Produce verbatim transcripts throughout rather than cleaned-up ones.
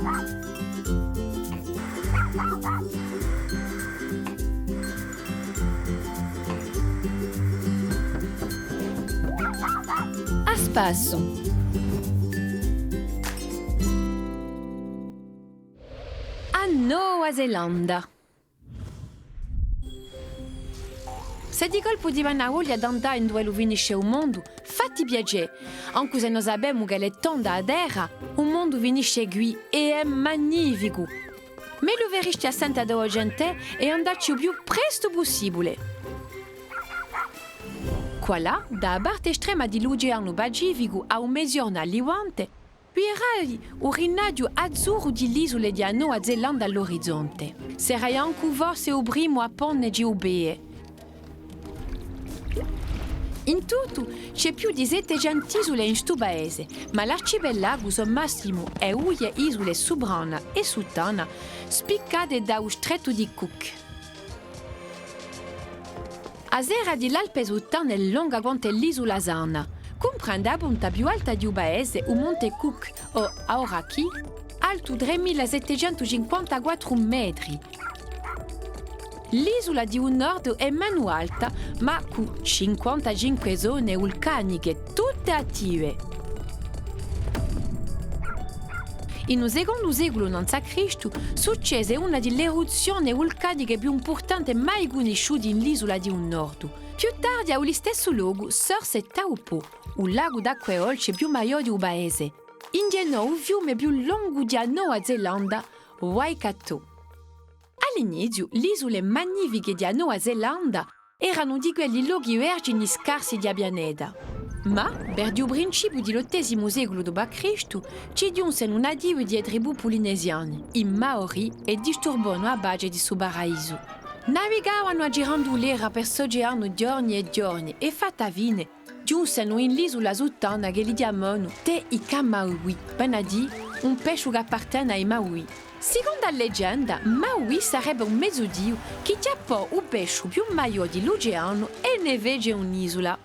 À spassu. A Nova Zelanda. S'è di colpu ti vene a voglia d'andà induve finisce u mondu, fatti piacè, ancu s'è no sapemu ch'ella hè tonda a terra, u mondu finisce quì è hè magnificu. Megliu feriste à sente a to ghjente è andacci u più prestu pussibule. Quallà, da a parte estrema di l'Uceanu Pacificu à u meziornu à Levante, viderai u rinaghju azzurru di l'isule di a Nova Zelanda à l'orizonte. Serai ancu forse u primu à ponneci u pede. In tuttu, ci hè più di settecentu isule in stu paese, ma l'arcipelagu sò massimu hè duie isule suprana è suttana, spiccate da u strettu di Cook. A serra di l'Alpe suttana hè longa quant'è l'isula sana. Cumprende a punta più alta di u paese, u monte Cook, o Hauraki, altu tremila settecentu cinquantaquattru metri. L'isula di u nordu hè menu alta, ma cù cinquantacinque zone vulcaniche, tutte attive. In u secondu seculu nanzu à Cristu, succese una di l'eruzzione vulcaniche più impurtante mai cunnisciute in l'isula di u nordu. Più tardi, à u listessu locu, sorse Taupo, u lagu d'acque dolce più maiò di u paese. Indienò u fiume più longu di a Nova Zelanda, Waikato. À l'iniziu, l'isule magnifiche di a Nova Zelanda eranu di quelli lochi vergini scarsi di a pianeta. Ma, versu u principiu di l'ottesimu seculu dopu à Cristu, ci ghjunzenu nativi di e tribù pulinesiani, i Maori, è disturbonu a pace di stu paradisu. Navigavanu à girandulera per s'oceanu ghjorni è ghjorni è, fatta a fine, ghjunzenu in l'isula suttana ch'elli chjamanu Te Ika Maui, vene à dì un pesciu ch'appartene à i Maui. Sicondu a legenda, Maui sarebbe un mezu diu chì chjappò u pesciu più maiò di l'oceanu è ne fece un'isula.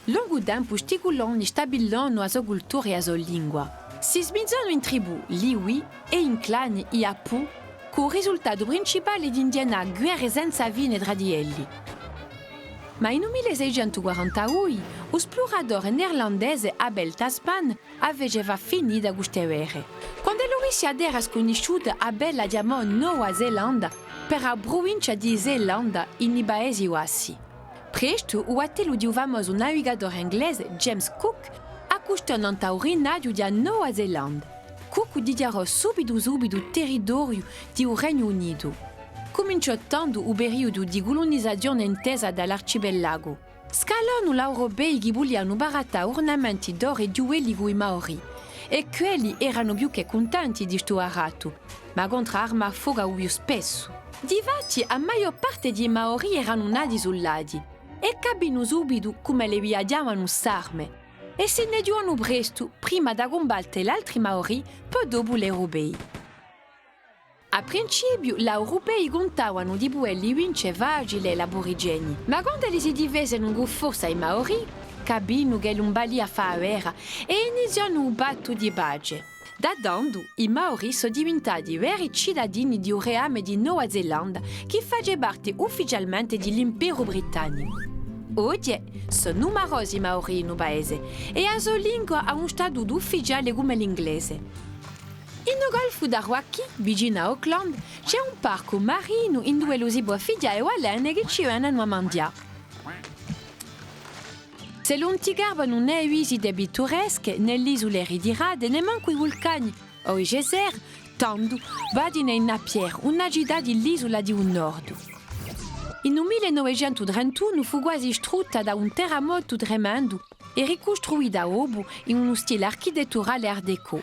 Longu tempu sti culoni stabbilonu a so cultura è a so lingua. Si smizzonu in tribù, l'Iwi, è in clani, i Apu, cù u risultatu principale d'indienà guerre senza fine trà di elli. Ma in u mille seicentu quarantadui, u spluratore neerlandese Abel Tasman a fece fà finita cù ste guerre. Quand'ellu visse a terra scunnisciuta, Abel a chjamò Nova Zelanda per a pruvincia di Zelanda in i Paesi Bassi. Prestu, u battellu di u famosu navigatore inglese James Cook accustò nant'à u rinaghju di a Nova Zelanda. Cook dichjarò subitu subitu territoriu di u Regnu Unitu. Cuminciò tandu u periudu di culunizazione intesa da l'arcipelagu. Scalonu l'Auropei chì vulianu barattà urnamenti d'oru è ghjuvelli cù i Maori, è quelli eranu più chè cuntenti di stu barattu, ma contr'à arma à focu u più spessu. Difatti, a maiò parte di i Maori eranu nati sullati, è capinu subitu cum'elli viaghjavanu st'arme, è si ne ghjuvanu prestu, prima da cumbatte l'altri Maori, po dopu l'Auropei. À principiu, l'Auropei cuntavanu di pudelli vince facile l'aburigeni, ma quand'elli si difesenu cù forza i Maori, capinu ch'elli ùn valia à fà a guerra, è inizianu u pattu di pace. Da tandu, i Maori sò divintati veri citadini di u reame di Nova Zelanda, chì face parte ufficialmente di l'Imperu Britannicu. Oghje, sò numarosi i Maori in u paese, è a so lingua hà un statutu ufficiale cum'è l'inglese. In u golfu d'Arawak, vicinu à Auckland, ci hè un parcu marinu induve ellu si pò fighjà e balene chì ci venenu à manghjà. S'ellu ùn ti garbanu nè e visite pitturesche, nè l'isule ritirate, nè mancu i vulcani o i geysers, tandu vadine in Napier, una cità di l'isula di u nordu. In u mille novecentu trentunu fù guasi distrutta da un terramotu tremendu è ricustruita dopu in unu stile architetturale art déco.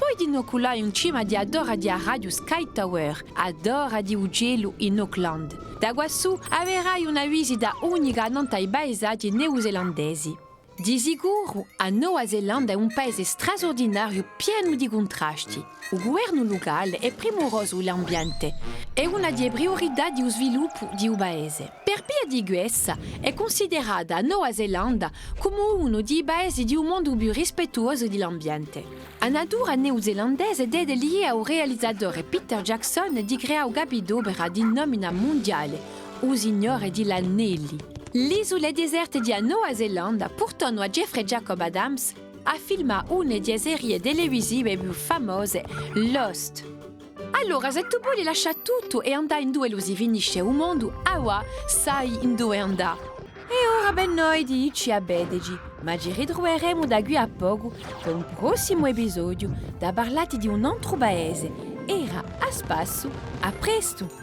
Poi dinò cullai in cima di a torra di a radio Sky Tower, a torra di u celu in Auckland. Da quassù averai una visita unica nant'à i paisaghji neozelandesi. Di sicuru, a Nova Zelanda hè un paese strasurdinariu pienu di cuntrasti. U guvernu lucale hè primurosu di l'ambiente, hè una di e priurità di u sviluppu di u paese. Per via di quessa, hè cunsiderata a Nova Zelanda cumu unu di i paesi di u mondu più rispettuosu di l'ambiente. A natura neozelandese dete l'idea à u realizatore Peter Jackson di creà u capidopera di nomina mundiale, U Signore di l'Anelli. L'isule diserte di a Nova Zelanda purtonu à Jeffrey Jacob Adams à filmà una di e serie televisive più famose, Lost. Allora, s'è tù voli lascià tuttu è andà induve ellu si finisce u mondu, avà sai induve andà. È ora bè noi dici à vedeci, ma ci ritruveremu da quì à pocu per un prossimu episodiu da parlà ti di un antru paese. Era à spassu, à prestu!